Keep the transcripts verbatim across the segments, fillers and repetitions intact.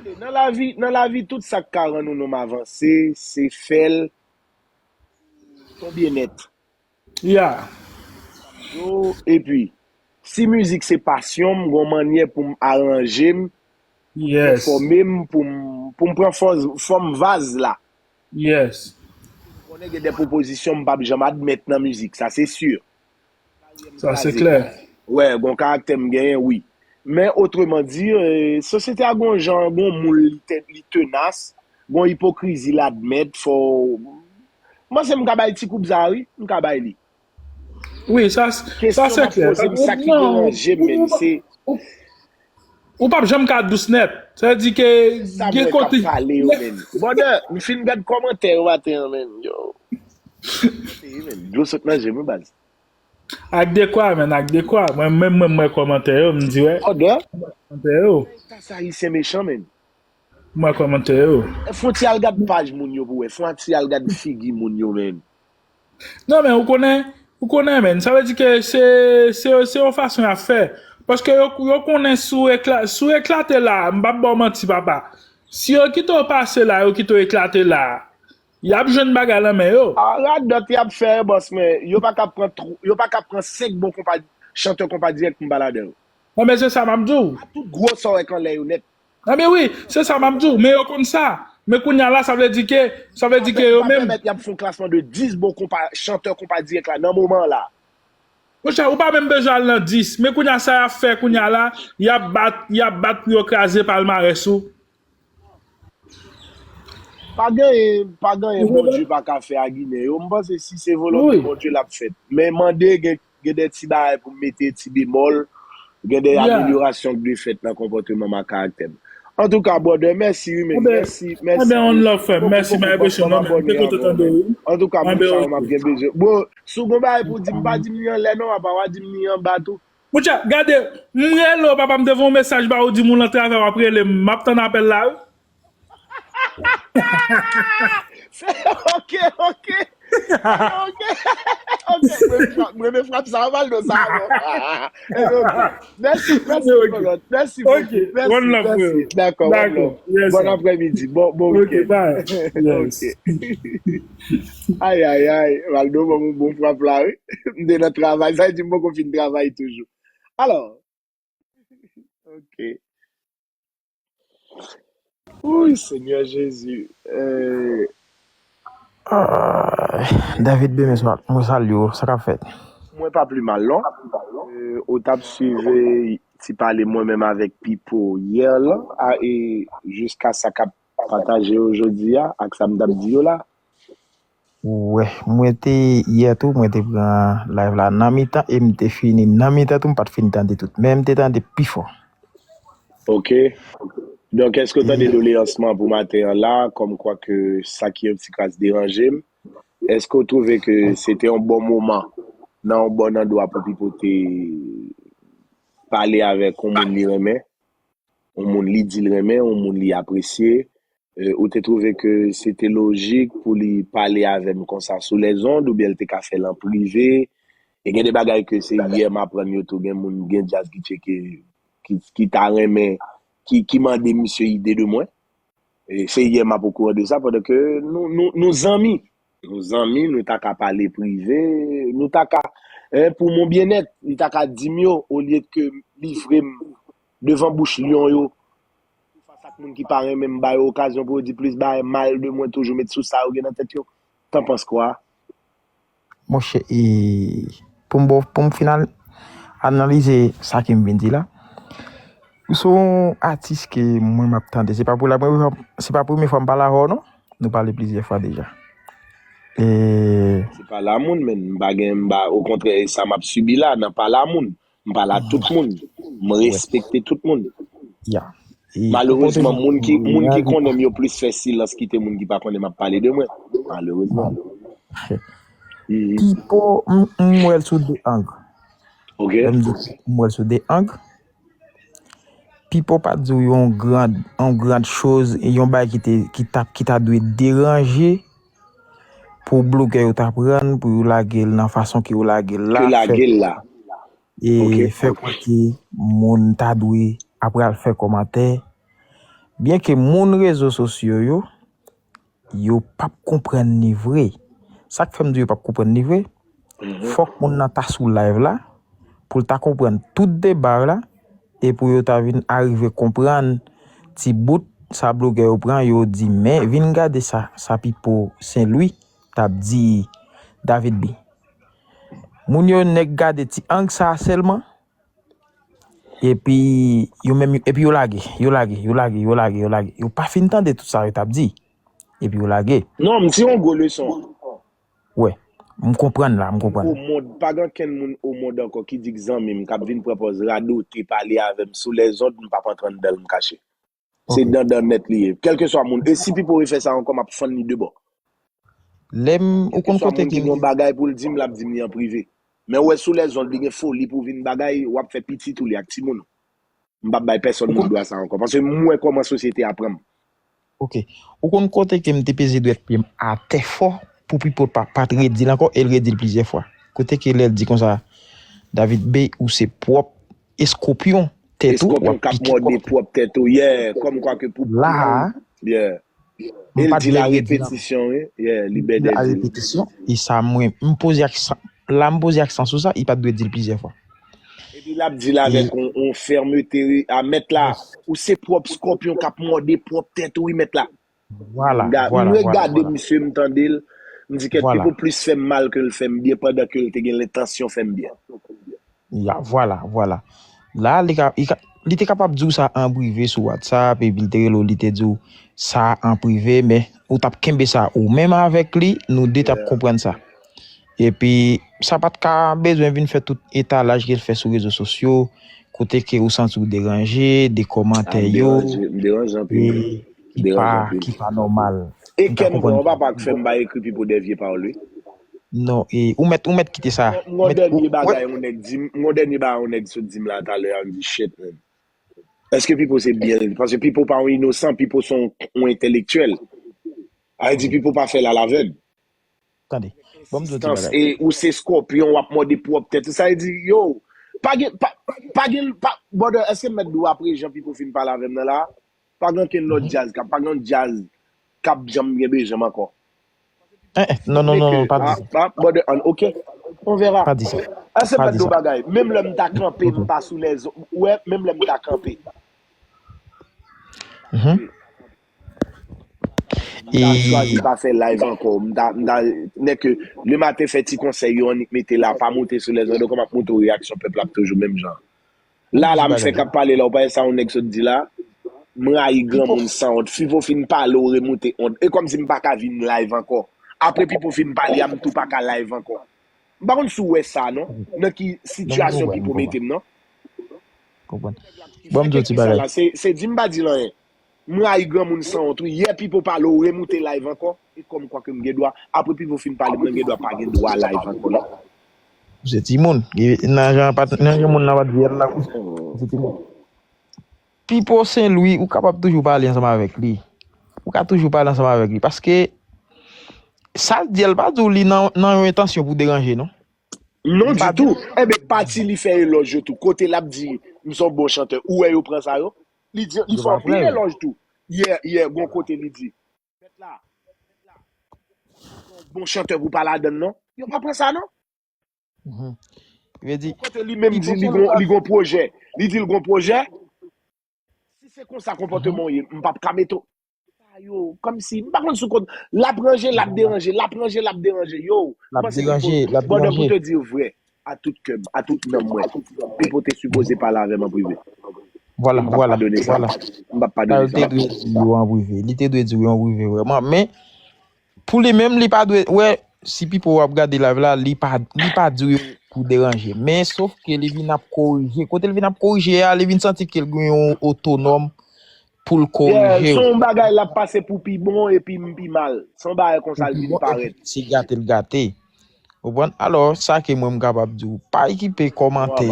Nan lavi, nan lavi, tout sa k ka rann ou nonm avanse, se fè l ton byennèt. Yeah. Yo, epi, si mizik se pasyon m, gon mannyè pou m aranje m, Yes. fòme m, pou m, pou m pran fòz, fòm vaz la. Yes. Konnen gen de pwopozisyon m p ap janm admèt nan mizik, sa se si. Sa se klè. Wè, gon karaktè m genyen, wi. Men otreman di, eh, sosyete a gon jan, gon moul li, te, li tenas, gon ipokrizi l admèt, fò. M panse m ka bay ti koub sa, wi, m ka bay li. Wi, sa, sa se klè. Sa ki deranje m, men se. Ou p ap janm ka dous nèt. Sa vle di ke gen kote. Pale yo, men. Brother, m fin gad kòmantè yo maten an, men. Yo. Dlo sot nan je m, wi, baz. Ak dekwa, men, ak dekwa. Mwen menm, mwen, mwen kòmantè yo, m di, wè. Brother. Kòmantè yo. Tas Ayisyen mechan, men. Mwen kòmantè yo. Fon ti al gad paj moun yo pou wè. Fon ti al gad figi moun yo, men. Non, men ou konnen, ou konnen, men. Sa vle di ke se, se, se yon fason y ap fè. Paske yo, yo konnen si w ekla, si w eklate la, m p ap ba w manti, papa. Si yo kite w pase la, yo kite w eklate la, y ap jwenn bagay nan men yo. A radòt y ap fè, bòs, men yo pa ka pran tw, yo pa ka pran senk bon konpa, chantè konpa dirèk pou m pa ladan yo. Non, men se sa m ap di w. A tout gwo sa w wè k anlè yo nèt. Non, men wi, se sa m ap di w. Men yo konn sa. Men kounye a la, sa vle di ke, sa vle di ke yo menm. Y ap fè yon klasman de dis bon konpa, chantè konpa dirèk la, nan moman la. Monchè, ou pa menm bezwen al nan dis. Men kounye a, sa y ap fè kounye a la, y ap bat, y ap bat pou yo kraze palmarès ou. Pa genyen, pa genyen Bondye pa ka fè a Ginen yo. M panse si se volonte Bondye, l ap fèt. Men mande gen, gen de ti bagay pou m mete ti bemòl, gen de amelyorasyon k dwe fèt nan konpòteman m ak karaktè m. Antouka, brother, mèsi wi, men. Mèsi, mèsi. Ebyen, on love, frè m. Mèsi, my best, non, men. M te kontan tande w. Antouka, moun sa yo m ap gen bezwen. Bon, si w gon bagay pou di m, pa di m li anlè, non, apa w a di m li anba tou. Monchè, gade, m rele w, papa, m te voye yon mesaj ba ou, di m ou nan travay, w ap rele m. M ap tann apèl la, wi. Ok, ok. Ok. Ok. Mwen, mwen, mwen frap sa, mal do sa. Mèsi, mèsi, Kolot. Mèsi, mèsi. Dakò, dakò. Bon aprèmidi. Bon, bon weekend. Ok. Ay, ay, ay. Valdo, bon, bon, bon frap la, wi. M te nan travay. Sa vle di m poko fin travay toujou. Alò, ok. Wi, Senyè Jezi. Euh, Ah, David Bemes, mwen salye w. Sa k ap fèt? Mwen pa pli mal, non. Euh, ou t ap swive ti pale mwen menm avèk Pipo yè lan, a, e jiska sa k ap pataje yo jodi a, ak sa m t ap di yo la. Wè, mwen te, yè tou, mwen te pran live la nan mitan e m te fini nan mitan tou, m pa t fin tande tout. Men m te tande pi fò. Ok. Donk, èske w tande doleyans mwen pou maten an la, kòmkwa ke sa ki yon ti kras deranje m? Èske w twouve ke se te yon bon moman, nan yon bon andwa pou Pipo te pale avèk yon moun li renmen, yon moun li di l renmen, yon moun li apresye? Euh, ou te twouve ke se te lojik pou li pale avè m konsa sou lèzond, oubyen l te ka fè l an prive? E gen de bagay ke se yè m aprann yo tou, gen moun, gen djaz ki tcheke, ki, ki ta renmen, ki, ki mande misye ide de mwen. E se yè m ap okouran de sa, pandan ke nou, nou, nou zanmi. Nou zanmi, nou ta ka pale prive, nou ta ka, en, pou mon byennèt, li ta ka di m yo, olye ke livre m devan bouch lyon yo. Fas ak moun ki pa renmen m, ba yo okazyon pou yo di plis bagay mal de mwen, toujou met sou sa yo gen nan tèt yo. T'en penses quoi? Monchè, e, pou m, pou m fin analize sa ke m vin di la, ou se yon atis ke mwen m ap tande. Se pa pou la premye fwa, se pa premye fwa m pale avè w, non. Nou pale plizyè fwa deja. E... Se pale a moun, men m pa gen, m pa, okontrè, e sa m ap sibi la, nan pale a moun. M pale a tout moun. M respekte tout moun. Malerezman, moun ki, moun ki konnen m yo plis fè silans kite moun ki pa konnen m ap pale de mwen. Malerezman. Pipo, m, m wè l sou de ang. Lè m di m wè l sou de ang, Pipo pa t di w yon gran, yon gran choz, yon bagay ki te, ki ta, ki ta dwe deranje pou blogè yo ta pran, pou yo lage l nan fason ke yo lage l la. Ke lage l la. E fè kwè ke moun ta dwe apral fè kòmantè. Byenke moun rezo sosyo yo, yo p ap konprann li vre. Sa k fè m di yo p ap konprann li vre, fòk moun nan ta sou live la pou l ta konprann tout deba la e pou yo ta vin arive konprann ti bout sa blogè yo pran, yo di, men vin gade sa, sa Pipo Sen Lwi t ap di David B. Moun yo nèk gade ti ang sa sèlman, epi yo menm, epi yo lage, yo lage, yo lage, yo lage, yo lage. Yo pa fin tande tout sa yo t ap di, epi yo lage. Non, m tire yon gwo leson. Wè, m konprann la, m konprann. Omond, pa gen kenn moun omond ankò ki di k zanmi m k ap vin pran pòz radote pale avè m sou lèzond, m p ap antre anndan l, m kache. Se dandan nèt li ye. Kèlkeswa moun. E si Pipo refè sa ankò, m ap fann li de bò. Lè m, ou konn kote ki. Kèlkeswa moun ki gen yon bagay pou l di m, l ap di m li an prive. Men ou wè sou lèzond, li gen foli pou vin bagay, w ap fè pitit ou li ak timoun ou. M p ap bay pèsonn moun dwa sa ankò. Paske m wè kòman sosyete a pran m. Ok. Ou konn kote ke m te peze dwèt pye m atè fò pou Pipo pa, pa t redi l ankò, e l redi l plizyè fwa. Kote ke lè l di konsa, David B, ou se pwòp eskopyon tèt ou, w ap pike pwòp tèt ou. Eskopyon k ap mòde pwòp tèt ou, yeah, kòmkwa ke pou. La a, yeah. E l di l a repetisyon, wi. Yeah, li bèdè di l. Repetisyon, e sa mwen, m poze aksan, la m poze aksan sou sa, li pa t dwe di l plizyè fwa. Epi l ap di l avèk yon, yon fèmete, wi, a mèt la, ou se pwòp skòpyon k ap mòde pwòp tèt ou, wi, mèt la. Vwala, vwala, m regade misye, m tande l, m di kèt Pipo plis fè m mal ke l fè m byen pandan ke l te gen lentansyon fè m byen. Ya, vwala, vwala. La, li, ka, li, ka, li te kapab di w sa an prive sou WhatsApp, epi l te rele w, li te di w sa an prive, men ou t ap kenbe sa ou menm avèk li, nou de t ap konprann sa. Epi, sa pa t ka bezwen vin fè tout etalaj ke l fè sou rezo sosyo, kote ke ou santi w deranje, de kòmantè yo, ki pa, ki pa nòmal. E kè m pran, w pa pa k fè m pa ekri Pipo dè vye pawòl, wi. Non, e, ou mèt, ou mèt kite sa. M gon dènye bagay, yon nèg di m, m gon dènye bagay, yon nèg sot di m la talè a, m di, shit, man. Èske Pipo se byen? Paske Pipo pa yon inosan, Pipo se yon, yon entèlektyèl. A di Pipo pa fè l alavèg. Tande, ban m di w ti bagay. E ou se skòpyon, w ap mòde pwòp tèt ou. Sa vle di, yo, pa gen, pa, pa gen, pa, brother, èske m mèt di w apre jan Pipo fin pale avè m nan la? Pa gen okenn lòt djaz k ap, pa gen yon djaz k ap janm gen bezwen m ankò. Eh, eh, non, non, non, non, pa di sa. Ah, ah, brother, an, ok. On verra. Pa di sa. Èske m mèt di w bagay? Menm lè m ta kanpe, m pa sou lèzon. Ou wè, menm lè m ta kanpe. M ta chwazi pa fè live ankò. M ta, m ta, nèg ke lematen fè ti konsèy yo annik mete la, pa moute sou lèzon, donk m ap montre w reyaksyon pèp la ap toujou menm jan. La, la, m fè k ap pale la, ou pa wè sa yon nèg sot di la? M rayi granmoun sanwont. Pipo fin pale, ou remoute ont. E kòmsi m pa ka vin live ankò. Apre Pipo fin pale a, m tou pa ka live ankò. M pa konn si w wè sa, non? Nan ki sitiyasyon Pipo mete m, non? Konprann. Bon, m di w ti bagay. Se, se di m pa di l anyen. M rayi granmoun sanwont, wi. Yè Pipo pale, ou remoute live ankò. E kòmkwa ke m gen dwa. Apre Pipo fin pale, mwen gen dwa pa gen dwa live ankò, non? Ou se timoun. Nan jan, nan jan moun nan pa t vyèl la, ou se timoun. Pipo Sen Lwi, ou kapab toujou pale ansanm avèk li. Ou ka toujou pale ansanm avèk li. Paske sa l di a, l pa di w li nan, nan yon entansyon pou deranje, non. Non, ditou. Enben, pati li fè elòj yo tou. Kote l ap di, m se yon bon chantè. Ou wè yo pran sa yo? Li di, li fè anpil elòj tou. Yè, yè, gon kote li di, mèt la, bon chantè pou pa ladann, non. Yo pa pran sa, non. Vle di, kote li menm di li gon, li gon pwojè. Li di l gon pwojè. Si se konsa konpòteman w ye, m p ap ka mete w. Sa yo, kòmsi, m pa konn sou kont. L ap ranje, l ap deranje, l ap ranje, l ap deranje. Yo, m panse Pipo, brother, pou te di vrè, a tout kè m, a tout nanm mwen, Pipo te sipoze pale avè m an prive. Vwala, vwala, vwala. M p ap padone sa. Li te dwe di yo an prive. Li te dwe di yo an prive, vrèman. Men, pou li menm, li pa dwe, wè, si Pipo ap gade live la, li pa, li pa di yo pou deranje. Men, sof ke li vin ap korije. Kote l vin ap korije a, li vin santi ke l gen yon otonòm pou l korije. Se yon bagay l ap pase pou pi bon epi m pi mal. Se yon bagay konsa l vin parèt. Se gate l gate. Ou konprann? Alò, sa ke mwen m kapab di w, pa okipe kòmantè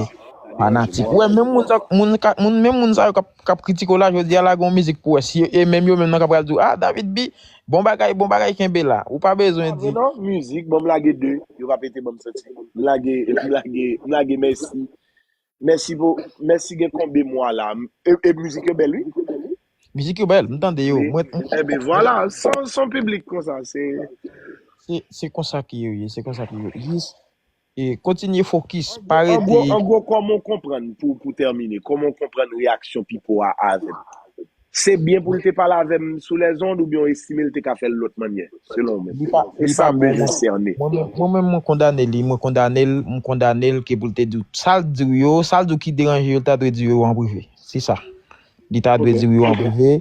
fanatik. Ou wè, menm moun sa, moun ka, moun, menm moun sa yo k ap, k ap kritike w la, jodi a la, gen yon mizik pou wè. Si, e menm yo menm nan k ap pral di w, ah, David B, bon bagay, bon bagay, kenbe la. Ou pa bezwen di. Non, mizik, ban m lage de. Yo pa pete ban m santi. M lage, m lage, m lage mèsi. Mèsi pou, mèsi gen konbe mwa la. E, e mizik yo bèl, wi. Mizik yo bèl, m tande yo. Mwen, Ebyen vwala, se yon piblik konsa, se... Se konsa ki yo ye, se konsa ki yo. Jis e kontinye fokis, pa rete. An gwo, kòman w konprann, pou, pou tèmine, kòman w konprann reyaksyon Pipo a avè m? Se byen pou l te pale avè m sou lèzond oubyen w estime l te ka fè l lòt mannyè, selon ou menm? E sa m bezwen sène. Mwen menm, mwen kondane li, mwen kondane l, m kondane l ke pou l te di w sa l di w yo, sa l di w ki deranje yo, l ta dwe di w yo an prive. Se sa. Li ta dwe di w yo an prive.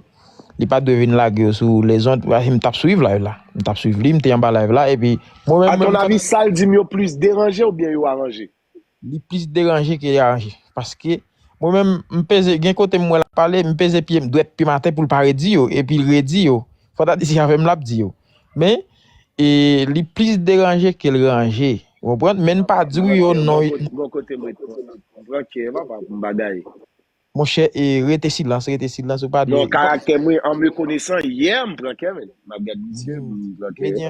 Li pa t dwe vin lage yo sou lèzond. M t ap swiv live la. M t ap swiv li, m te anba live la. Epi, mwen menm. Atonavi, sa l di m yo plis deranje oubyen yo aranje? Li plis deranje ke li aranje. Paske, mwen menm, m peze, gen kote m wè l ap pale, m peze pye m, dwèt pye m atè pou l pa redi yo. Epi l redi yo. Fò ta di se avè m l ap di yo. Men, e, li plis deranje ke l ranje. Ou konprann? Men n pa di w yo non. Gon kote m ret, m pran kè, papa, pou m bagay. Monchè, e, rete silans, rete silans, ou pa dwe. Non, karaktè mwen, an me konesan, yè, m pran kè, men. M ap gad misye, m pran kè.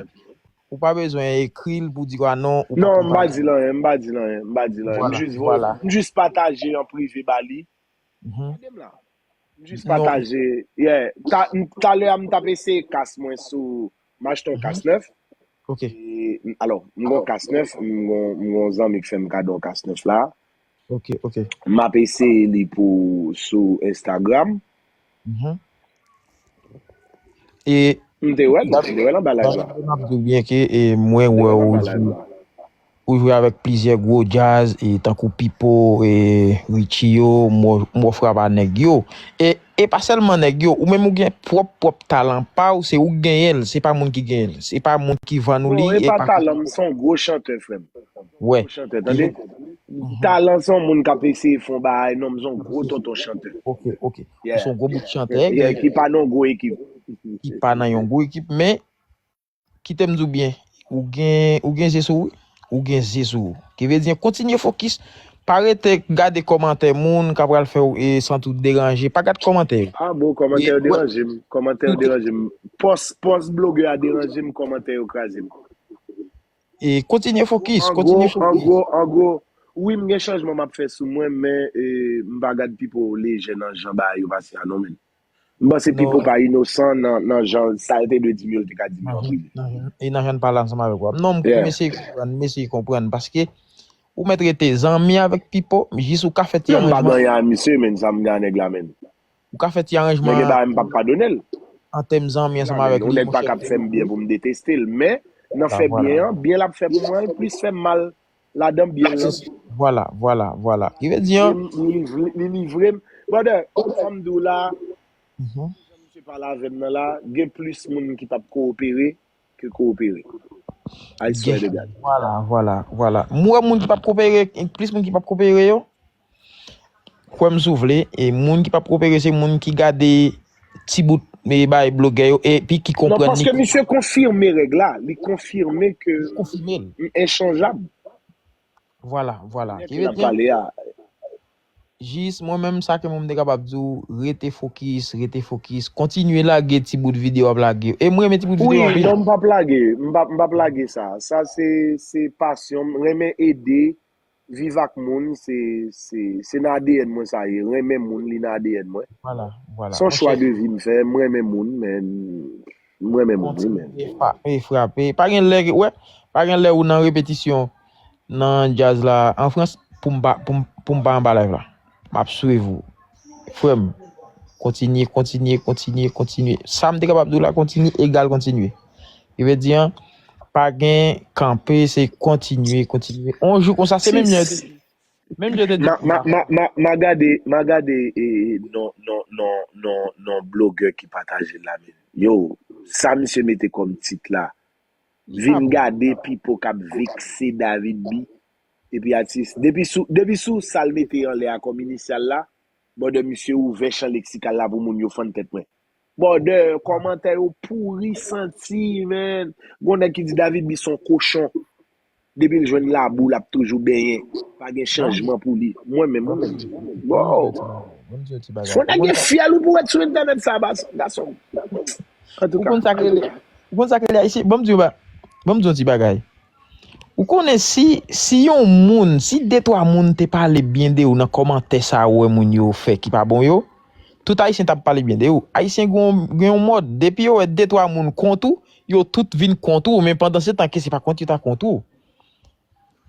Ou pa bezwen ekri l pou di kwa non. Non, m pa di l anyen, m pa di l anyen, m pa di l anyen. M jis voye, m jis pataje an prive ba li. Gade m la. M jis pataje. Yeah. Talè a m t ap eseye kas mwen sou, m achte yon kas nèf. Ok. Alò, m gon kas nèf, m gon, m gon zanmi k fè m kado yon kas nèf la. Ok, ok. M ap eseye li pou sou Instagram. E m te wè l, m te wè l anba live la. M ap di w byen ke, e, mwen wè ou jwe, ou jwe avèk plizyè gwo djaz, e, tankou Pipo, e, Richie yo, m wè, m wè w frape a nèg yo. E, e pa sèlman nèg yo, ou menm ou gen pwòp, pwòp talan pa w, se ou k genyen l, se pa moun ki genyen l, se pa moun ki vann ou li. E pa talan m, se yon gwo chantè, frè m. Wè. Chantè, tande. Talan se yon moun k ap eseye fè yon bagay, non, m se yon gwo tonton chantè. Ok, ok. Ou se yon gwo bout chantè. Ki pa nan yon gwo ekip. Ki pa nan yon gwo ekip, men kite m di w byen, ou gen, ou gen zye sou ou. Ou gen zye sou ou. Ki vle di, kontinye fokis. Pa rete gade kòmantè moun k ap pral fè w, e, santi w deranje. Pa gad kòmantè yo. Ah bon, kòmantè yo deranje m. Kòmantè yo deranje m. Pòs, pòs blogè a deranje m, kòmantè yo kraze m. E kontinye fokis, kontinye fokis. An gwo, an gwo, wi, m gen chanjman m ap fè sou mwen, men, e, m pa gad Pipo lejè nan jan bagay yo pase a non, men. M panse Pipo pa inosan nan, nan jan sa l te dwe di m yo, l te ka di m yo an prive. E nan jan l pale ansanm avèk ou a. Non, m eseye konprann, m eseye konprann, paske ou mèt rete zanmi avèk Pipo, jis ou ka fè ti aranjman. Non, m pa gen anyen a misye, men, sa m gen a nèg la, men. Ou ka fè ti aranjman. Men gen bagay m p ap padone l. An tèm zanmi ansanm avèk li. Yon nèg pa ka ap fè m byen pou m deteste l, men nan fè byen an, byen l ap fè pou mwen, l plis fè m mal ladan byen l lan. Vwala, vwala, vwala. Ki vle di an. Li livre m. Brother, sa m di w la, jan misye pale avè m nan la, gen plis moun ki p ap kowopere ke kowopere. I swear to God. Vwala, vwala, vwala. M wè moun ki p ap kowopere, plis moun ki p ap kowopere yo. Kwè m si w vle, e moun ki p ap kowopere se moun ki gade ti bout, e, bay blogè yo, epi ki konprann. Non, paske misye konfime règ la, li konfime ke m enchanjab. Vwala, vwala. Ki vle di, jis mwen menm, sa ke mwen m te kapab di w, rete fokis, rete fokis, kontinye lage ti bout videyo w ap lage yo. E mwen renmen ti bout videyo anpil. Non, m p ap lage, m p ap, m p ap lage sa. Sa se, se pasyon m, renmen ede, viv ak moun, se, se, se nan A D N mwen sa ye. Renmen moun, li nan A D N mwen. Vwala, vwala. Se yon chwa de vi m fè, m renmen moun, men m renmen moun, wi, men. E frape. Pa gen lè, wè, pa gen lè ou nan repetisyon, nan djaz la, an Frans, pou m pa, pou m, pou m pa anba live la. M ap swiv ou. Frè m, kontinye, kontinye, kontinye, kontinye. Sa m te kapab di w la, kontinye, egal kontinye. Ki vle di an, pa gen kanpe, se kontinye, kontinye. On jou konsa, se menm jan yo te di. Menm jan yo te di. M a gade, m a gade, e, non, non, non, non, non, blogè ki pataje l la, men. Yo, sa misye mete kòm tit la. Vin gade Pipo k ap vekse David B. Epi atis, depi sou, depi sou sa l mete anlè a kòm inisyal la, brother, misye ouvè chan leksikal la pou moun yo fann tèt mwen. Brother, kòmantè yo pouri santi, man. Gon nèg ki di David B se yon kochon. Depi l jwenn labou, l ap toujou benyen. Pa gen chanjman pou li. Mwen menm, mwen menm. Wow. Fò nèg gen fyèl ou pou ret sou entènèt sa, gason. Antouka. Ou konn sa k rele, ou konn sa k rele ayisyen? Ban m di w ba, ban m di w yon ti bagay. Ou konnen si, si yon moun, si de twa moun te pale byen de ou nan kòmantè sa ou wè moun yo fè ki pa bon yo, tout Ayisyen t ap pale byen de ou. Ayisyen gen yon, gen yon mòd, depi yo wè de twa moun kont ou, yo tout vin kont ou, men pandan se tan ke se pa kont yo ta kont ou.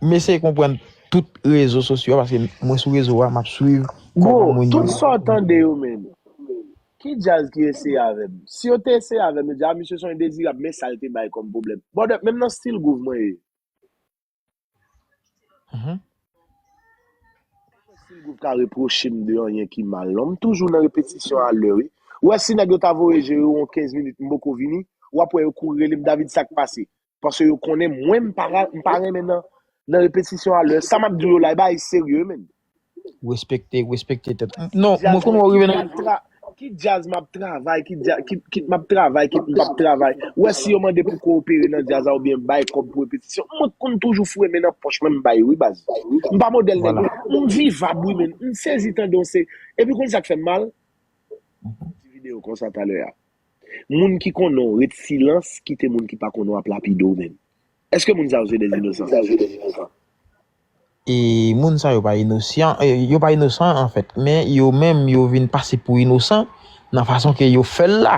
M eseye konprann tout rezo sosyo a, paske mwen sou rezo a, m ap swiv kòman moun yo. Bro, tout sa w tande yo menm, ki djaz ki eseye avè m? Si yo te eseye avè m, yo di, "A, misye se yon endezirab," men sa l te bay kòm pwoblèm. Brother, menm nan stil gwouv mwen ye. Mhm. Stil gwouv ka repwoche m de anyen ki mal, non. M toujou nan repetisyon alè, wi. Ou wè, si nèg yo ta voye jere w yon kenz minit, m poko vini, w ap wè yo kouri rele m, "David, sa k pase?" Paske yo konnen mwen, m pa ra-, m pa renmen nan, nan repetisyon alè. Sa m ap di w yo la, e bagay serye, men. Respekte, respekte tèt. Non, mwen konnen w rive nan. Ki djaz m ap travay, ki dja-, ki, ki m ap travay, ki m p ap travay. Ou wè, si yo mande pou kowopere nan djaz la oubyen bay kòb pou repetisyon, mwen konn toujou foure men nan pòch mwen, m bay, wi, baz. M pa modèl nèg, wi. M vivab, wi, men. M sezi tande yon se. Epi konn sa k fè m mal? Ti videyo konsa talè a. Moun ki konnen w ret silans, kite moun ki pa konnen w ap lapide w, men. Èske moun sa yo se de inosan? E moun sa yo pa inosan, e, yo pa inosan, anfèt, men yo menm, yo vin pase pou inosan nan fason ke yo fè l la.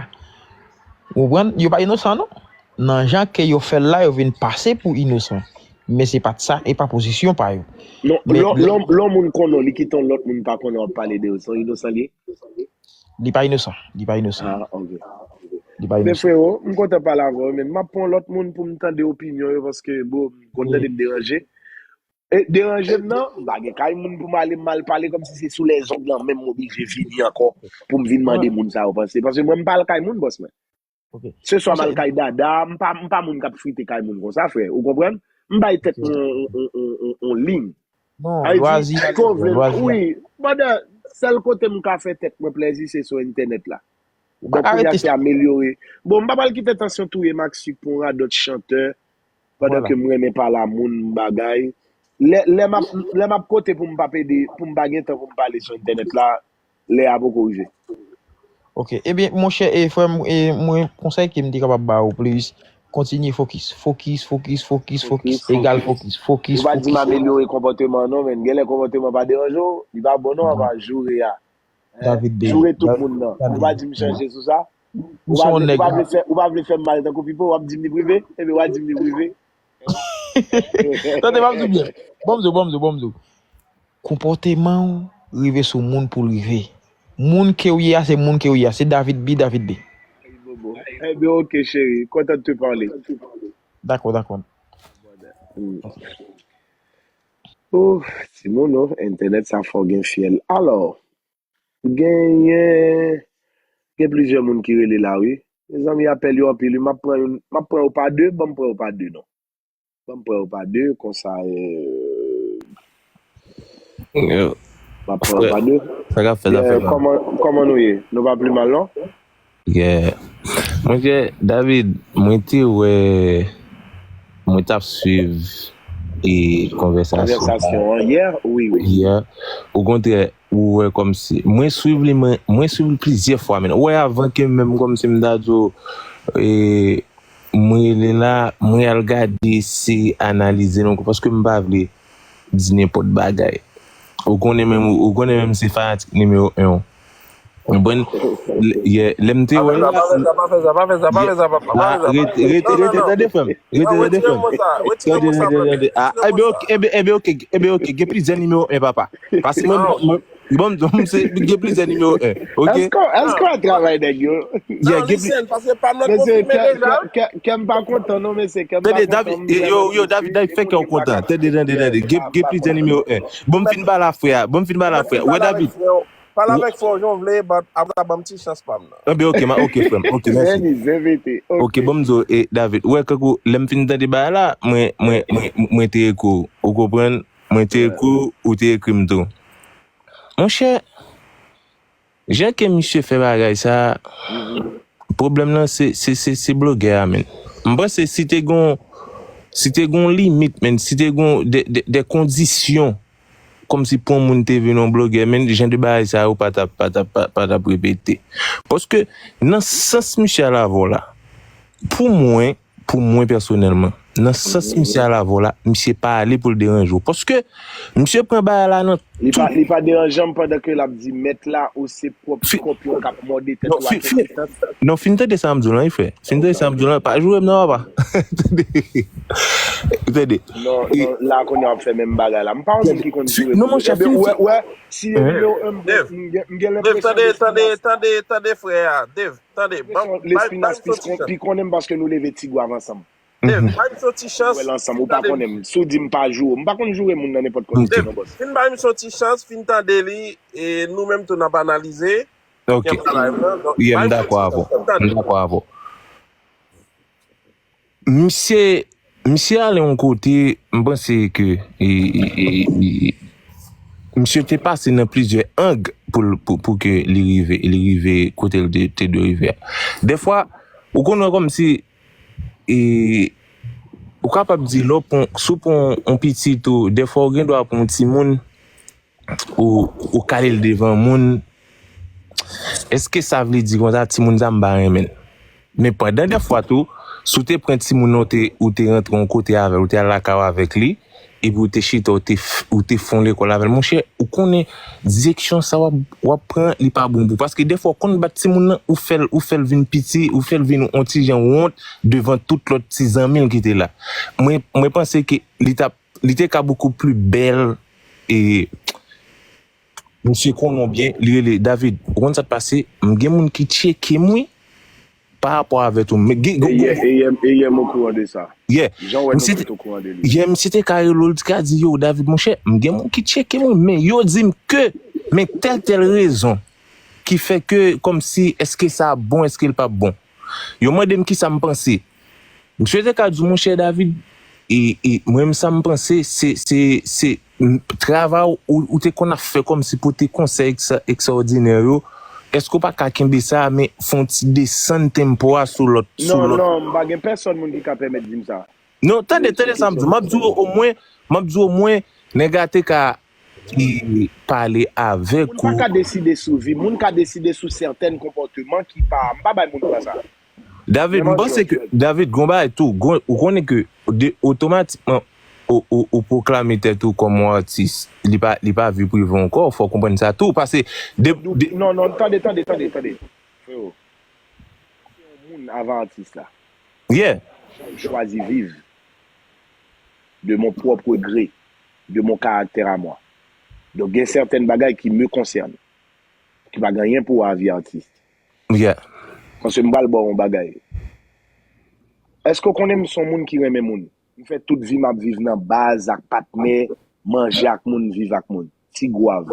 Ou konprann? Yo pa inosan, non. Nan jan ke yo fè l la, yo vin pase pou inosan. Men se pa t sa, e pa pozisyon pa yo. Non, men lè, lè, lè yon moun konnen w, li kite yon lòt moun pa konnen w ap pale de yo, se yon inosan li ye? Li pa inosan. Li pa inosan. Ah, ok. Li pa inosan. Men frero, m kontan pale avè w, men m ap pran lòt moun pou m tande opinyon yo, paske, bon, m konn tande m deranje. E deranje m nan, m pa gen kay moun pou m ale m al pale kòmsi se sou lèzong lan menm m oblije vini ankò pou m vin mande moun sa yo panse. Paske mwen m pa al kay moun, bòs mwen. Ok. Se swa m al kay dada, m pa, m pa moun k ap frite kay moun konsa, frè. Ou konprann? M bay tèt mwen on, on, on, on, on liy. Non, lwazi, lwazi. Wi, pandan sèl kote m ka fè tèt mwen plèzi, se sou entènèt la. Donk, kounye a se amelyore. Bon, m pa pral kite tansyon touye m ak sik pou yon radòt chantè, pandan ke m renmen pale a moun, m bagay. Lè, lè m ap, lè m ap kote pou m p ap ede, pou m pa gen tan pou m pale sou entènèt la, lè a poko rive. Ok, ebyen, monchè, e frè m, e mwen, konsèy ke m te kapab ba ou plis, kontinye fokis, fokis, fokis, fokis, fokis, egal fokis, fokis, fokis. Ou pa di m amelyore konpòteman non, men genlè konpòteman pa deranje w, li pa bon non, apa joure a. David Bell. Joure tout moun nan. Ou pa di m chanje sou sa. Ou pa vle, ou pa vle fè, ou pa vle fè m mal tankou Pipo, w ap di m li prive, ebyen w a di m li prive. Tande, m ap di w byen. Ban m di w, ban m di w, ban m di w. Konpòteman w rive sou moun pou l rive. Moun ke w ye a, se moun ke w ye a. Se David B, David B. Ebyen, ok, cheri. Content de parler. Dakò, dakò. Hmm. Oh, timoun, oh, entènèt sa fò gen fyèl. Alò, genyen, gen plizyè moun ki rele la, wi. Mezanmi, apèl yo anpil, wi. M ap pran youn, m ap pran yo pa de, ban m pran yo pa de, non. Ban m pran yo pa de, konsa, euh, m ap pran yo pa de. Sa k ap fèt, sa k ap fèt. Kòman, kòman nou ye? Nou pa pi mal, non? Yeah. Monchè, David, mwen te wè, mwen t ap swiv e konvèsasyon an. Konvèsasyon an yè? Wi, wi. Yè. Okontrè, ou wè kòmsi, mwen swiv li, mwen, mwen swiv li plizyè fwa, men. Ou wè, avan ke menm kòmsi m ta di w, e, mwen rele la, mwen al gade, se analize non, paske m pa vle di nenpòt bagay. Ou konnen menm, ou konnen menm se fanatik nimewo en w. Ou konprann? Lè, lè m te wè l la, pa fè sa, pa fè sa, pa fè sa, pa fè sa, papa, pa fè sa, pa fè sa, rete, rete, rete, tande frè m. Rete, tande frè m. Tande, tande, tande. Ah, ebyen, ok, ebyen, ebyen, ok, ebyen, ok, gen plizyè nimewo en, papa. Paske mwen, mwen, bon, m se, gen plizyè nimewo en, ok? Èske, èske w ap travay nèg yo? Yeah, gen pli- Listen, paske pa m nan konfime deja. Kè m pa kontan, non, mesye, kè m pa kontan. Tande, David, yo, yo, David, David, fè kè w kontan. Tande, tande, tande. Gen, gen plizyè nimewo en. Bon, m fin pale a frè a. Bon, m fin pale a frè a. Wè, David. Pale avèk frè w jan w vle, but apre sa, ban m ti chans pa m nan. Ebyen, ok, ma, ok, frè m. Ok, mèsi. Ok, bon, m di w, e, David, ou wè, kankou, lè m fin tande bagay la, mwen, mwen, mwen, mwen te ekri w. Ou konprann? Mwen te ekri w, ou te ekri m tou. Monchè, jan ke misye fè bagay sa, pwoblèm nan se, se, se, se blogè a, menn. M panse si te gon, si te gon limit, menn, si te gon de, de, de kondisyon, kòmsi pou yon moun te vin yon blogè, menn, jan de bagay sa yo pa t ap, pa t ap, pa, pa t ap repete. Paske nan sans misye al avè w la, pou mwen, pou mwen pèsonèlman, nan sans misye al avè w la, misye pa ale pou l deranje w. Paske misye pran bagay la nan Li pa, li pa deranje m pandan ke l ap di mèt la ou se pwòp kòpyon k ap mòde tèt ou ak egzistans. Non, fin tande sa m di w lan, wi, frè. Fin tande sa m di w lan, pa joure m non, papa. Tande. Tande. Non, non, la kounye a w ap fè menm bagay la. M pa yon moun ki konn joure moun. Ebyen, ou wè, wè, si e nimewo en m gen, m gen lenpresyon tande, tande, tande, tande, frè a. Dave, tande. Lespinas pi konnen m paske nou leve Ti Gwav ansanm. Dave, bay m yon ti chans. Wè l ansanm, ou pa konnen m. Si w di m pa joure, m pa konn joure moun nan nenpòt kòmite non, bòs. Fin bay m yon ti chans, fin tande li, e nou menm tou n ap analize. Ok. Yeah, m dakò avè w. M dakò avè w. Misye, misye ale yon kote, m panse ke e, e, e, e, misye te pase nan plizyè ang pou, pou, pou ke li rive, li rive kote l te, te dwe rive a. Dèfwa, ou konn wè kòmsi e, ou kapab di lè w pran, si w pran yon pitit ou, dèfwa ou gen dwa pran yon timoun, ou, ou kale l devan moun. Èske sa vle di konsa timoun sa m pa renmen l? Men pandan dèfwa tou, si w te pran timoun nan, ou te, ou te rantre yon kote avè l, ou te al lakay ou avèk li, epi ou te chita, ou te, ou te fè yon lekòl avè l, monchè, ou konnen direksyon sa w ap, w ap pran, li pa bon pou ou. Paske dèfwa, ou konn bat timoun nan, ou fè l, ou fè l vin piti, ou fè l vin yon ti jan wont devan tout lòt ti zanmi l ki te la. Mwen, mwen panse ke li t ap, li te ka bokou pli bèl e misye konnen w byen, li rele David. Ou konn sa k pase? M gen moun ki tcheke m, wi. Pa rapò avè tou. Men gen, gen, gen, e yè m okouran de sa. Yeah. Jan wè nou fèt okouran de li. Yeah, misye te ka rele w, li te ka di, yo, David, monchè, m gen moun ki tcheke mwen, men yo di m ke, men tèl, tèl rezon ki fè ke, kòmsi, èske sa ap bon, èske l p ap bon? Yo mande m kisa m panse. Misye te ka di w, monchè David, e, e, mwen menm sa m panse, se, se, se, m, travay ou, ou te konn ap fè kòmsi pote konsèy eksa, ekstraòdinè yo, èske w pa ka kenbe sa, men fè yon ti desann tempo a sou lòt, sou lòt? Non, non, m pa gen pèsòn moun ki ka pèmèt di m sa. Non, tande, tande sa m di w. M ap di w omwen, m ap di w omwen, nèg la te ka e, pale avèk ou. Moun pa ka deside sou vi m, moun ka deside sou sètèn konpòteman ki pa, m pa bay moun dwa sa. David, m panse ke, David, gon bagay tou, gon, ou konnen ke de, otomatikman, ou, ou, ou pwoklame tèt ou kòm yon atis, li pa, li pa vi prive w ankò, fò w konprann sa tou, paske de, de, Non, non, tande, tande, tande, tande. Freo, se yon moun avan atis la. Yeah. Jan m chwazi viv de mon propre gré, de mon caractère à moi. Donk, gen sèten bagay ki me konsène, ki pa gen anyen pou wè a vi atis. Yeah. Paske m pral ba w yon bagay. Èske w konnen m se yon moun ki renmen moun? M fè tout vi m ap viv nan baz ak patnè, manje ak moun, viv ak moun. Ti gwav.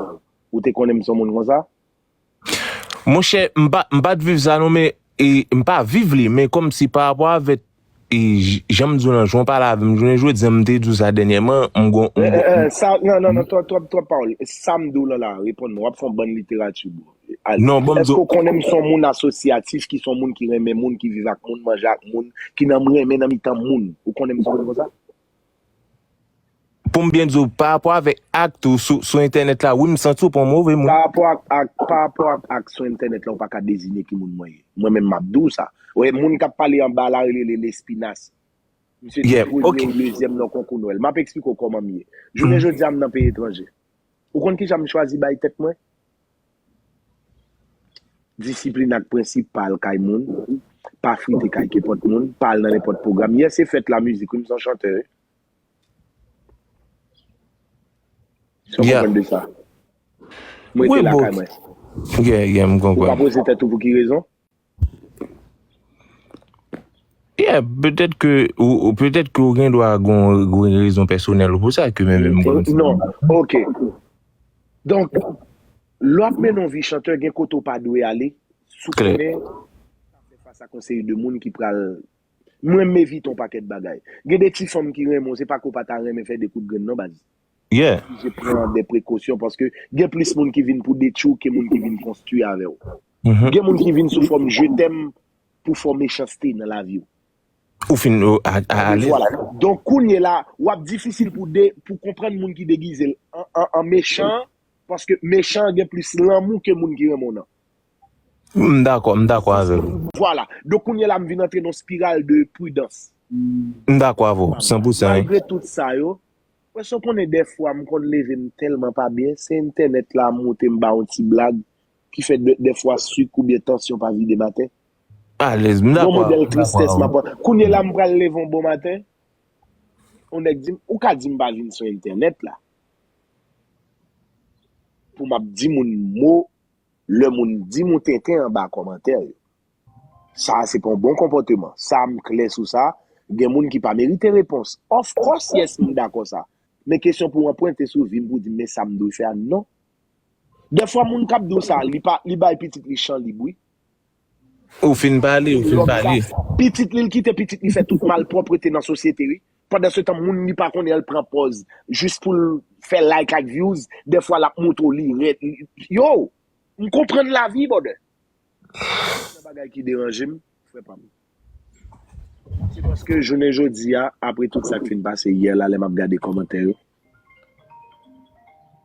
Ou te konnen m se yon moun konsa? Monchè, m pa, m pa t viv sa non, men e, m pa viv li, men kòmsi pa rapò avèk e, j- jan m di w lan, jan w pale avè m jounen jodi a, m te di w sa dènyèman, m gon, m gon, Sa, non, non, non, twòp, twòp, twòp pawòl. Sa m di w lan la, reponn mwen, w ap fè yon bann literati, bro. Ale. Non, ban m di Èske w, w konnen m se yon moun asosyatif, ki se yon moun ki renmen moun, ki viv ak moun, manje ak moun, ki nan renmen nan mitan moun? Ou konnen m se yon moun konsa? Pou m byen di w, pa rapò avèk ak tou sou, sou entènèt la, wi, m santi w pa yon move moun. Pa rapò ak, ak, pa rapò ak, ak sou entènèt la, ou pa ka deziyen ki moun mwen ye. Mwen menm, m ap di w sa. Ou wè, moun k ap pale anba la, rele Lespinas. Misye te premye ou dezyèm nan konkou Nwèl. M ap eksplike w kòman m ye. Jounen jodi a, m nan peyi etranje. Ou konn kijan m chwazi bay tèt mwen? Disiplin ak prensip, pa al kay moun, pa frite kay kenpòt moun, pa al nan nenpòt pwogram. Yè se fèt lamizik, wi, m se yon chantè, wi. Sa w konprann de sa? M rete lakay mwen. Yeah, yeah, m konprann. Ou pa poze tèt ou pou ki rezon? Yeah, petèt ke ou, ou- petèt ke ou gen dwa gon, gon rezon pèsonèl ou pou sa ke men menm mwen. Non, ok. Donk, lè w ap mennen yon vi chantè, gen kote w pa dwe ale, si w konnen w ap fè fas ak yon seri de moun ki pral. Mwen, m evite yon pakèt bagay. Gen de ti fanm ki renmen w, se pa ke w pa ta renmen fè de kout grenn non, baz. Yeah. Oblije pran de prekosyon paske gen plis moun ki vin pou detwi w ke moun ki vin konstwi avè w. Mhm. Gen moun ki vin sou fòm je t'aime pou fè w mechanste nan lavi w. Ou fin ou, a, a, alèz. Vwala. Donk, kounye la, w ap difisil pou de, pou konprann moun ki degize l an, an, an mechan, paske mechan an gen plis lanmou ke moun ki renmen w nan. M dakò, m dakò avè w. Vwala. Donk, kounye la, m vin antre nan yon spiral de pridans. M dakò avè w, san pou san, wi. Malgre tout sa yo, wè, sa w konnen, dèfwa m konn leve m tèlman pa byen, se entènèt la moute m ba yon ti blag ki fè dè- dèfwa sik oubyen tansyon pa vide m atè. Alèz, m Yon dakò. Modèl tristès m ap pran. Kounye la m pral leve yon bon maten, yon nèg di m, ou ka di m pa vin sou entènèt la pou m ap di moun mo lè moun di m yon tenten anba kòmantè yo. Sa a se pa yon bon konpòteman. Sa a m klè sou sa. Gen moun ki pa merite repons. Of course, yes, m dakò sa. Men kesyon pou w anprente sou vi m pou di m men sa m dwe fè a, non. Dèfwa moun k ap di w sa, li pa li bay pitit li chan lib, wi. Ou fin pale, ou fin pale. Pitit li, l kite pitit li fè tout malpwòpte nan sosyete, wi. Pandan se tan, moun li pa konnen an, l pran pòz jis pou l fè like ak views. Dèfwa, l ap montre w li rèd. Yo, m konprann lavi, brother. Nan bagay ki deranje m, frè pa m. Se paske jounen jodi a, apre tout sa k fin pase yè la, lè m ap gade kòmantè yo,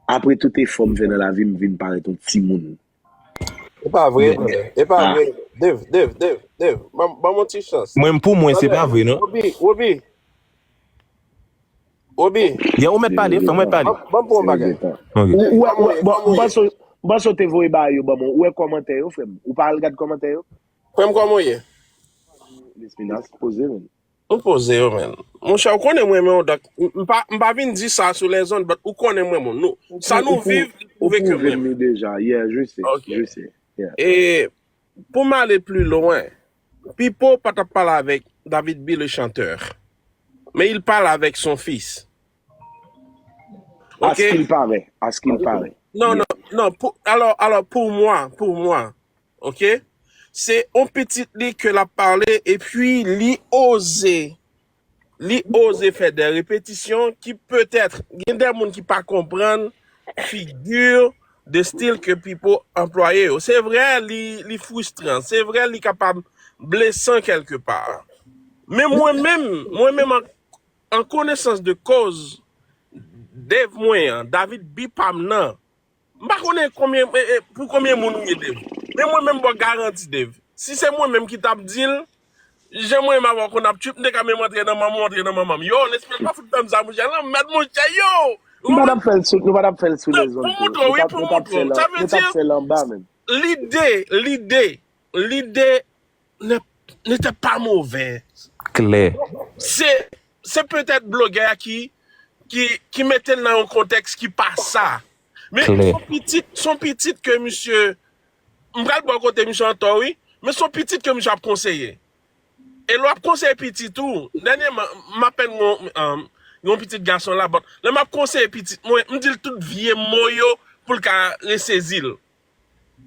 apre tout efò m fè nan lavi m, vin parèt yon timoun. E pa vre, brother. E pa vre. Dave, Dave, Dave, Dave. Ban ban m yon ti chans. Mwen, pou mwen, se pa vre, non. Wobi, Wobi. Wobi. Ya, ou mèt pale, frè, ou mèt pale. Ban ban m pou yon bagay. Ok. Ou wè, ou wè, bon, m panse m panse w te voye ba yo ban mwen. Ou wè kòmantè yo, frè m? Ou pa al gad kòmantè yo? Frè m, kòman w ye? Lespinas, poze, men. M poze yo, men. Monchè, ou konnen mwen, men, dak, m pa, m pa vin di sa sou lèzonn, but ou konnen mwen, moun. Nou, sa nou viv, li pwouve ke mwen. Ou pwouve m li deja. Yeah, je sais, Ok. Je sais. Yeah. E pou m ale pli lwen, Pipo pa t ap pale avèk David B, le chanteur. Mais il parle avec son fils. À ce qu'il paraît, à ce qu'il paraît. Non, non, non. Pou, alò, alò, pou mwen, pou mwen, ok? Se yon pitit li ke l ap pale, epi li oze, li oze fè de repetisyon ki petèt, gen de moun ki pa konprann figi de stil ke Pipo anplwaye yo. Se vre, li, li fristran. Se vre, li kapab blesan kèlke pa. Men mwen menm, mwen menm an, an konesans de koz, Dave mwen an, David B pa m nan, m pa konnen konbyen, e, e, pou konbyen moun ou ye, Dave. Men mwen menm, m ba w garanti, Dave. Si se mwen menm ki t ap di l, jan mwen menm avè w konn ap trip, m te ka menm antre nan manman w, antre nan manman m. Yo, Lespri pa fout tann sa, monchè. Lanmèd, monchè, yo! Nou pa t ap fè l sou, nou pa t ap fè l sou lèzonn Pou montre w, wi, pou montre w. Sa vle di, anba menm. Lide, lide, lide ne, n'était pas mauvais. Klè. Se, se petèt blogè a ki, ki, ki mete l nan yon kontèks ki pa sa. Men Klè. Son pitit, son pitit ke misye, m pral bò kote misye antò, wi, men son pitit ke misye ap konseye. E lè w ap konseye pitit ou, dènyèman, m apèn yon, um, yon pitit gason la, but lè m ap konseye pitit mwen, m di l tout vye mo yo pou l ka resezi l.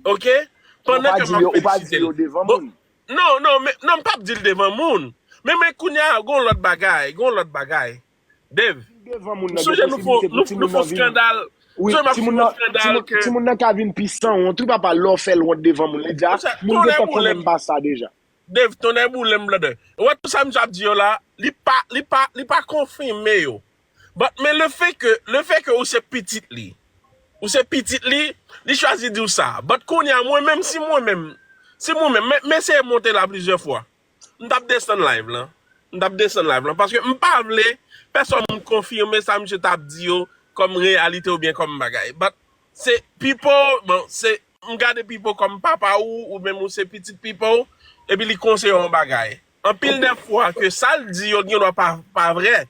Ok? Pandan ke m ap felisite l. Devan moun. Non, non, men, non, m p ap di l devan moun. Men, men kounye a, gon lòt bagay, gon lòt bagay. Dave, m sonje nou fon, nou, nou fon skandal. Wi, timoun nan, timoun nan ka vin pi sanwont, wi, papa, lè w fè l wont devan moun. Li di, a, moun gentan konnen m pa sa deja. Dave, tonnè boule m, brother. Ou wè tout sa misye ap di yo la, li pa, li pa, li pa konfime yo. But, men le fait que, le fait que ou se pitit li, ou se pitit li, li chwazi di w sa. But kounye a, mwen menm, si mwen menm, si mwen menm, men, men eseye monte la plizyè fwa. M t ap desann live lan. M t ap desann live lan. Paske m pa vle pèsonn konfime sa misye t ap di yo kòm reyalite oubyen kòm bagay. But se Pipo, bon, se, m gade Pipo kòm papa ou, ou menm ou se pitit Pipo, epi li konseye w yon bagay. Anpil de fwa ke sa l di yo gen dwa pa, pa vrè.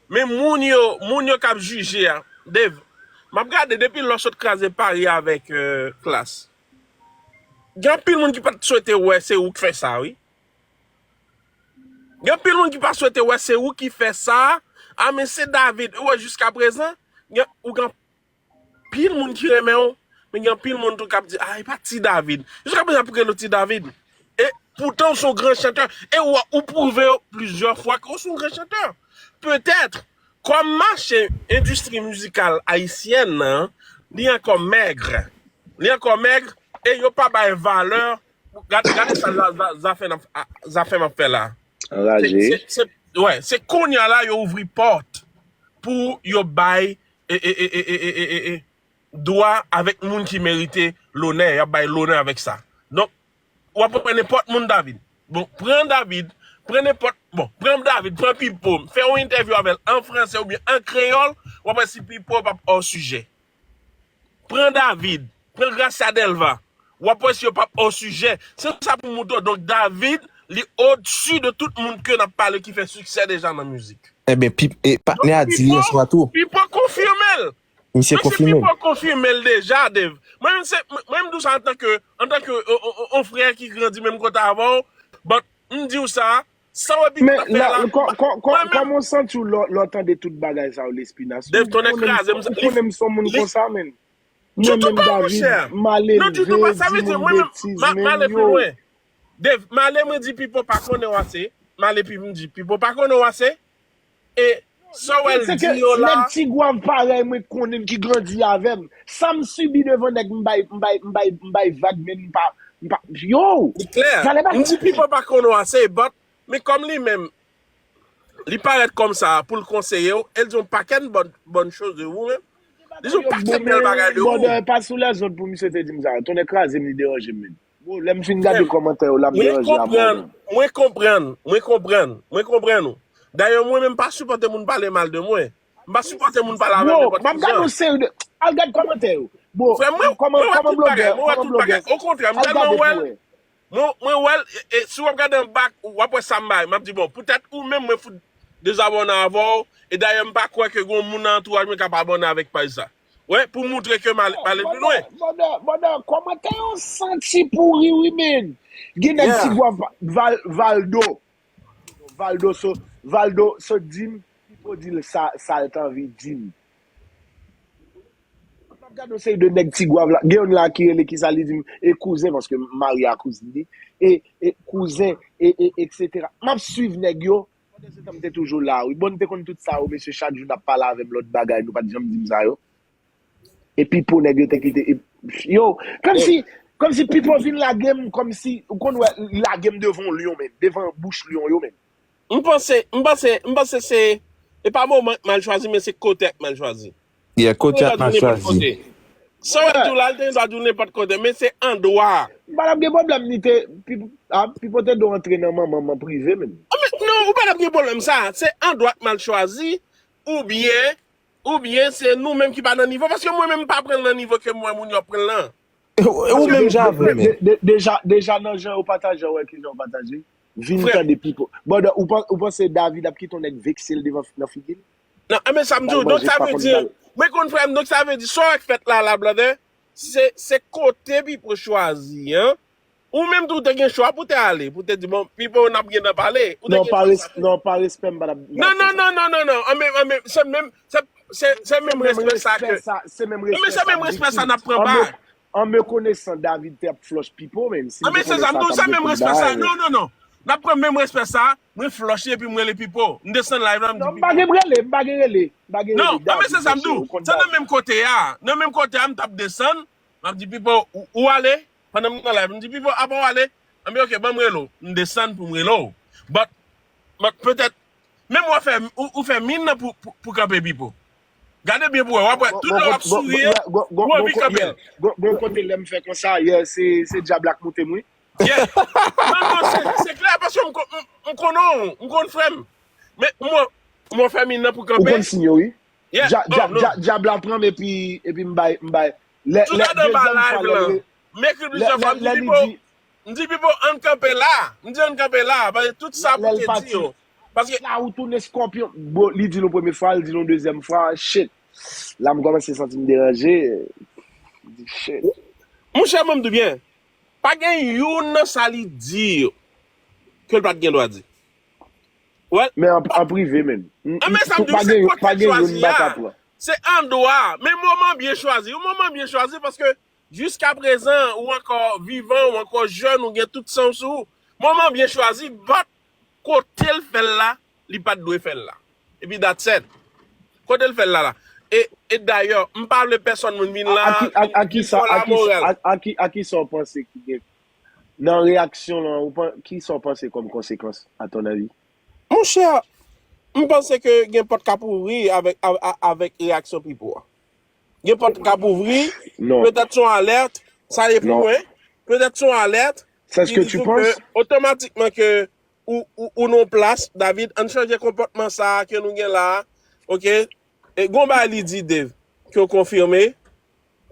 Men moun yo, moun yo k ap jije a, Dave, m ap gade depi lè w sot kraze pari avèk, euh, Klass. Gen anpil moun ki pa t swete wè se ou k fè sa, wi. Gen anpil moun ki pa swete wè se ou ki fè sa. A, men se David. Ou wè, jiskaprezan, gen, ou gen anpil moun ki renmen w, men gen anpil moun tou k ap di, a, e pa Ti David. Jiskaprezan, ap rele w Ti David. E poutan, ou se yon gran chantè. E ou, ou pwouve yo plizyè fwa ke ou se yon gran chantè. Petèt, kòm mache endistri mizikal ayisyèn nan, li ankò mèg. Li ankò mèg, e yo pa bay valè. Gade, gade sa za- za- Zafèm ap, a- Zafèm ap fè la. Se, Anraje. se, se, wè, se kounye a la yo ouvri pòt pou yo bay e, e, e, e, e, e, e, e, dwa avèk moun ki merite lonè. Y ap bay lonè avèk sa. Donk, w ap pran nenpòt moun, David. Bon, pran David, Pran nenpòt, bon, pran David, pran Pipo, fè yon entèvyou avè l an fransè oubyen an kreyòl, w ap wè si Pipo p ap hors sujet. Pran David, pran Gracia Delva, w ap wè si yo p ap hors sujet. Se sa pou m montre w. Donk, David, li odsi de tout moun ke n ap pale ki fè siksè deja nan mizik. Ebyen, Pip, e, patnè a di l yè swa tou. Pipo konfime l. Misye konfime l. Pipo konfime l deja, Dave. Mwen menm se, mwen menm di w sa antanke, antanke yon, yon, yon, yon frè ki grandi menm kote avè w, but m di w sa, sa w wè Pipo ap fè la, mwen menm. Men kòman w santi w lè w tande tout bagay sa yo, Lespina? Dave, tonnè kraze m, ou konnen m se yon moun konsa, menn. Mwen menm, David, malelve, di moun betiz, menn, yo. Dave, m ale, mwen di Pipo pa konnen w ase. M ale, pi m di Pipo pa konnen w ase. E sa w wè l di yo la. Nèg Tigwav parèy mwen konnen ki grandi avè m. Sa m sibi devan nèg m bay, m bay, m bay, m bay vag, men m pa, m pa, yo. Li klè. M di Pipo pa konnen w ase, but, men kòm li menm, li parèt kòm sa pou l konseye w, e l di yon pakèt bòn, bòn choz de ou menm. Li di yon pakèt bèl bagay de ou. Bòdè, pa sou lèzòt pou misye te di m sa. Tonnè kraze m, li deranje m, menn. Bon, lè m fin gade kòmantè yo, l ap deranje a mò. Mwen konprann, mwen konprann, mwen konprann, mwen konprann ou. Dayè, mwen menm pa sipòte moun pale mal de mwen. M pa sipòte moun pale avè m nenpòt ki jan. Bro, m ap gade yon seri de, al gad kòmantè yo. Bro, frè m, mwen, mwen wè tout bagay, mwen wè tout bagay. Okontrè, m tèlman wè l, mwen, mwen wè l, e, e, si w ap gade anba, w ap wè sa m bay. M ap di, bon, poutèt ou menm, mwen fout dezabòne avè w. E dayè, m pa kwè ke gen yon moun nan antouraj mwen k ap abòne avèk paj sa. Wi, pou moutre ke m ale, m ale pi lwen. Bòdè, bòdè, kòmantè yo santi pouri, wi, men. Gen nèg Tigwav, Val-, Valdo. Valdo so-, Valdo sot di m, Pipo di l sa, sa l t anvi di m. M ap gade yon seri de nèg Tigwav la. Gen youn la ki rele kisa, li di m, e kouzen, paske m marye a kouzin li. E, e kouzen, e, e, etsetera. M ap swiv nèg yo. Pandan se tan, m te toujou la, wi. Bon, m te konn tout sa yo, mesye, chak jou n ap pale avè m lòt bagay, nou pa t janm di m sa yo. Epi pou nèg yo te kite, e, yo, kòmsi, kòmsi Pipo vin lage m, kòmsi, ou konn wè, li lage m devan yon lyon, menn, devan bouch lyon yo, menn. M panse, m panse, m panse se, e pa moman k mal chwazi, men se kote k mal chwazi. Yeah, kote k mal chwazi. Sa w ap di w la, l te gen dwa di w nenpòt kote, men se andwa. M pa t ap gen pwoblèm, li te, Pipo, a, Pipo te dwe antre nan manman m an prive, menn. A, men, non, ou pa t ap gen pwoblèm sa. Se andwa k mal chwazi, oubyen, oubyen se nou menm ki pa nan nivo, paske mwen menm m pa pran l nan nivo ke m wè moun yo ap pran l lan. E ou, e ou menm jan avè m. De-, de-, deja, deja nan jan yo pataje, wè ki jan yo pataje. Vin tande Pipo. Bòdè, ou pan-, ou panse David ap kite yon nèg vekse l devan, nan figi l? Non, enben sa m di w, donk sa vle di, mwen konn frè m, donk sa vle di, sa w wè k fèt la, la, brother, se, se kote Pipo chwazi, an. Ou menm tou, ou te gen chwa pou te ale, pou te di, bon, Pipo, n ap gentan pale. Ou te gen chwa sa. Non, pa respè m, pa t ap. Non, non, non, non, non, non. An menm, an menm, se menm, se, se, se menm respè sa ke. Se menm respè sa n ap pran ba. An me konesan, David te ap flòch Pipo, menm si m te konnen sa, t ap gen tout bagay. Non, non, non. N ap pran menm respè sa, mwen flòch li epi m rele Pipo. M desann live la, m di Pipo. Non, m pa gen rele, m pa gen rele. M pa gen rele. Non, an menm se sa m di w. Se nan menm kote a. Nan menm kote a, m t ap desann, m ap di Pipo, ou, ou ale? Pandan m nan live, m di, Pipo, apa w ale? Anben, ok, ban m rele w. M desann pou m rele w. But, but petèt, menm w ap fè, ou, ou fè min nan pou, pou, pou kanpe Pipo. Gade byen pou wè, w ap wè, tout lè w ap souri, ou anvi kanpe l. Gon, gon kote lè m fè konsa, yè, se, se dyab la k moute m, wi. Yeah. Non, non, se, se klè, paske m ko-, m, m konnen w, m konn frè m. Men, mwen, mwen fè min nan pou kanpe. Ou konn siy yo, wi. Yeah. Dya-, dya-, dya-, dyab la pran m epi, epi m bay, m bay. Lè, lè, dezyèm fwa, lè, lè, lè li di, m di, Pipo, ann kanpe la. M di, ann kanpe la. Paske tout sa pou te di yo. Paske la, ou tounen skòpyon. Bon, li di l yon premye fwa, li di l yon dezyèm fwa. Shit. La, m kòmanse santi m deranje. M di, shit. Monchè, mwen m di w byen. Pa gen youn nan sa li di yo ke l pa t gen dwa di. Well, men an, an prive, menm. M, m, men sa m di w, se kote l chwazi a. Se andwa. Men moman byen chwazi. Yon moman byen chwazi paske jiskaprezan, ou ankò vivan, ou ankò jèn, ou gen tout san w sou ou. Moman byen chwazi, but kote l fè l la, li pa t dwe fè l la. Epi that's it. Kote l fè l la la. E, e dayè, m pa vle pèsonn moun vin la, a, a ki, a, a ki sa, a ki, a, a ki, a ki sa w panse ki gen nan reyaksyon lan, ou pan-, ki sa w panse kòm konsekans, à ton avis? Monchè, m panse ke gen pòt k ap ouvri avèk, a, a, avèk reyaksyon Pipo a. Gen pòt k ap ouvri, petèt se yon alèt, sa ye pou mwen, petèt se yon alèt ki di ke otomatikman ke ou, ou, ou nan yon plas, David, ann chanje konpòtman sa a ke nou gen la a, oke? E gon bagay li di, Dave, ke w konfime,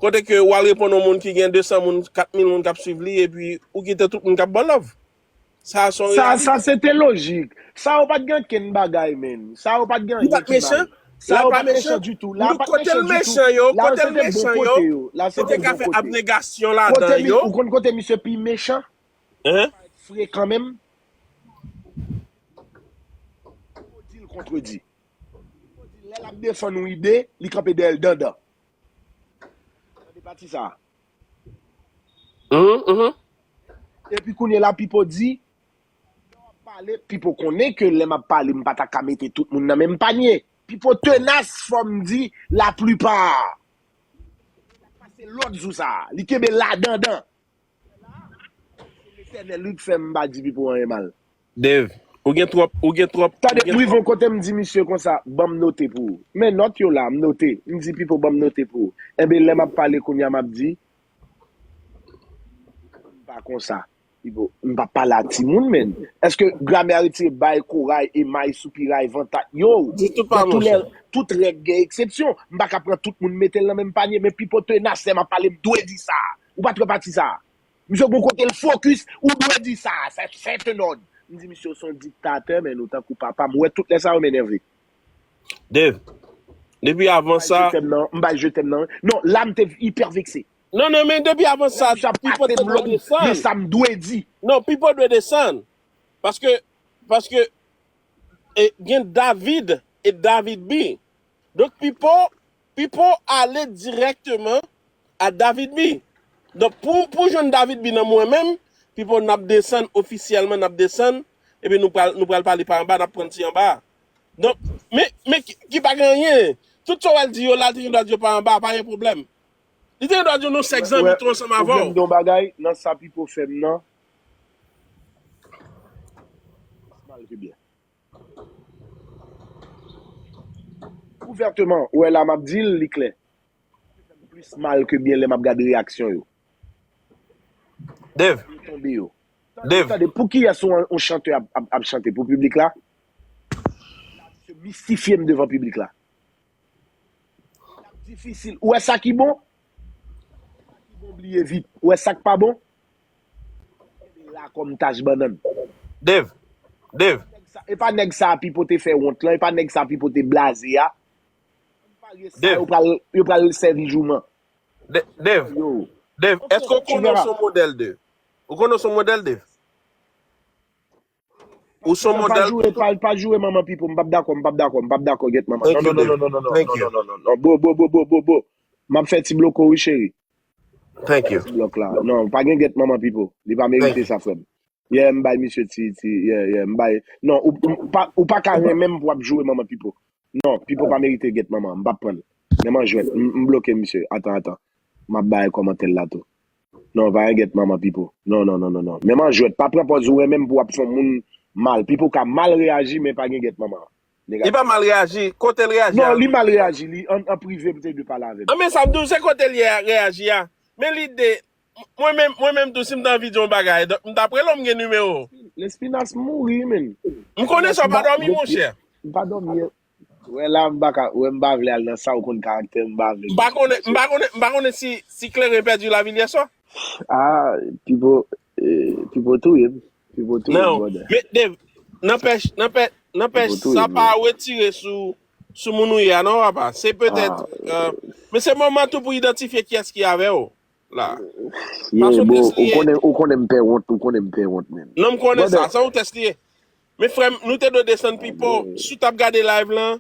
kote ke w al reponn yon moun ki gen de san moun, kat mil moun k ap swiv li, epi ou kite tout moun k ap ba w love. Sa a se yon reyalite. Sa, sa se te lojik. Sa yo pa t gen ankenn bagay, menn. Sa yo pa t gen anyen ki mal. Sa yo pa t mechan ditou. La yo pa t mechan ditou. La yo se te bon kote yo. La yo se te bon kote. Kote li, ou konn kote misye pi mechan? Frekan menm. Di l kontredi. Lè l ap defann yon ide, li kanpe dèyè l dandan. Tande pati sa a. Mhm, mhm. Epi kounye la, Pipo di, lè w ap pale, Pipo konnen ke lè m ap pale, m pa ta ka mete tout moun nan menm panye. Pipo tenas, fò m di, laplipa. Pase lòd sou sa a. Li kenbe l la dandan. Se Letènèl wi k fè m pa di Pipo anyen mal. Dave, ou gen twòp, ou gen twòp. Tande, m rive yon kote, m di misye konsa, ban m note pou ou. Men nòt yo la, m note. M di Pipo, ban m note pou ou. Enben, lè m ap pale kounye a, m ap di, m pa konsa. Pipo, m p ap pale a timoun, menn. Èske gramè a retire bay, koray, emay, soupiray, vantat? Yo, dans tous les, tout règ gen eksepsyon. M pa ka pran tout moun mete l nan menm panye, men Pipo tenas, lè m ap pale, m dwe di sa. Ou pa t wè pati sa. Misye gon kote l fokis, ou dwe di sa, c'est, c'est un ordre. M di, misye, w se yon diktatè, men nou tankou papa m. Ou wè tout lè sa yo m enève. Dave, depi avan sa. M bay je t'aime nan, m bay je t'aime nan. Non, la m te ipè vekse. Non, non, men depi avan sa, Pipo te dwe desann. Men sa m dwe di. Non, Pipo dwe desann. Paske, paske, e, gen David e David B. Donk, Pipo, Pipo ale dirèkteman a David B. Donk, pou, pou jwenn David B nan mwen menm, Pipo n ap desann ofisyèlman, n ap desann, epi nou pral, nou pral pale pa anba, n ap pran ti anba a. Donk, men, men ki, ki pa gen anyen. Tout sa w al di yo la, li te gen dwa di yo pa anba, pa gen pwoblèm. Li te gen dwa di yo nou sèk zanmi tou ansanm avè w. Ou gen m di yon bagay, nan sa Pipo fè m nan, mal ke byen. Ouvèteman, ou wè la m ap di l, li klè. Plis mal ke byen lè m ap gade reyaksyon yo. Dave. Yo tonbe yo. Tande, tande, pou kiyès yon, yon chantè ap, ap, ap chante? Pou piblik la? Se mistifye m devan piblik la. L ap difisil. Ou wè sa ki bon? Sa ki bon bliye vit. Ou wè sa k pa bon? Kenbe la kòm tach bannann. Dave. Dave. E pa nèg sa Pipo te fè wont lan, e pa nèg sa Pipo te blaze a. Yo pral, yo pral sèvi jouman. Dave, Dave, èske w konnen w se yon modèl, Dave? Ou konnen w se yon modèl, Dave? Ou se yon modèl. Pa joure, pa, pa joure manman Pipo, m p ap dakò, m p ap dakò, m p ap dakò, gèt manman. Non, non, non, non, non, non, non, non, non, non, non, non, bo, bo, bo, bo, bo, bo. M ap fè ti bloko wi, cheri. Thank you. Ti blòk la. Non, pa gen gèt manman Pipo. Li pa merite sa, frè m. Yeah, m bay misye ti, ti, yeah, yeah, m bay. Non, ou, ou pa, ou pa ka renmen m pou w ap joure manman Pipo. Non, Pipo pa merite gèt manman, m p ap pran l. Menm an jwèt, m, m bloke misye. Atan, atan. M ap bay kòmantè l la tou. Non, pa gen gèt manman Pipo. Non, non, non, non, non. Menm an jwèt, pa pran pòz ou renmen m pou w ap fè yon moun mal. Pipo ka mal reyaji, men pa gen gèt manman. Li pa mal reyaji. Kote l reyaji a? Non, li mal reyaji. Li an, an prive, m te dwe pale avè l. An, men sa m di w, se kote l ye reyaji a. Men lide, mwen menm, mwen menm tou, si m ta anvi di yon bagay, donk, m t ap rele w, m gen nimewo w. Lespinas mouri, menn. M konnen sa w pa dòmi, monchè. M pa dòmi. Wè la, m pa ka, wè m pa vle al nan sa, ou konn karaktè m, m pa vle. M pa konnen, m pa konnen, m pa konnen si, si Kleren pèdi lavi l yèswa. Ah, Pipo, eh, Pipo touye m. Pipo touye m, brother. Men, Dave, nanpèch, nanpèch, nanpèch, sa pa retire sou, sou moun ou ye a, non, papa. Se petèt, euh, men se moman tou pou idantifye kiyès ki avè w la. Yeah, bon, ou konnen, ou konnen m pè wont, ou konnen m pè wont, menn. Non, m konnen sa, se yon tès li ye. Men frè m, nou te dwe desann Pipo, si w t ap gade live lan,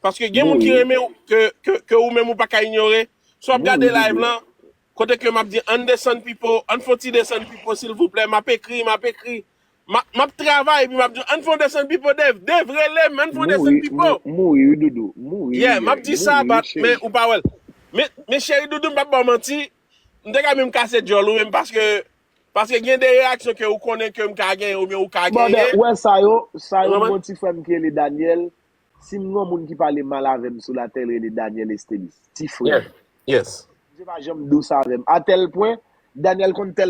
paske gen moun ki renmen w, ke, ke, ke ou menm ou pa ka inyore. Si w ap gade live lan, kote ke m ap di, ann desann Pipo, ann fè yon ti desann Pipo, silvouplè, m ap ekri, m ap ekri. M ap, m ap travay, epi m ap di, ann fè yon desann Pipo, Dave, Dave, rele m, ann fè yon desann Pipo. Mouri, wi, doudou, mouri. Yeah, m ap di sa, bat, men ou pa wè l. Men, men cheri doudou, m p ap ba w manti, m te ka menm kase djòl ou menm, paske Paske gen de reyaksyon ke ou konnen ke m ka genyen oubyen ou ka genyen. Brother, ou wè sa yo, sa yo, m gon ti frè m ki rele Daniel. Si m gon moun ki pale mal avè m sou latè, l rele Daniel Estelis. Ti frè. Yes. Misye pa janm dous avè m. A tèl pwen, Daniel konn tèl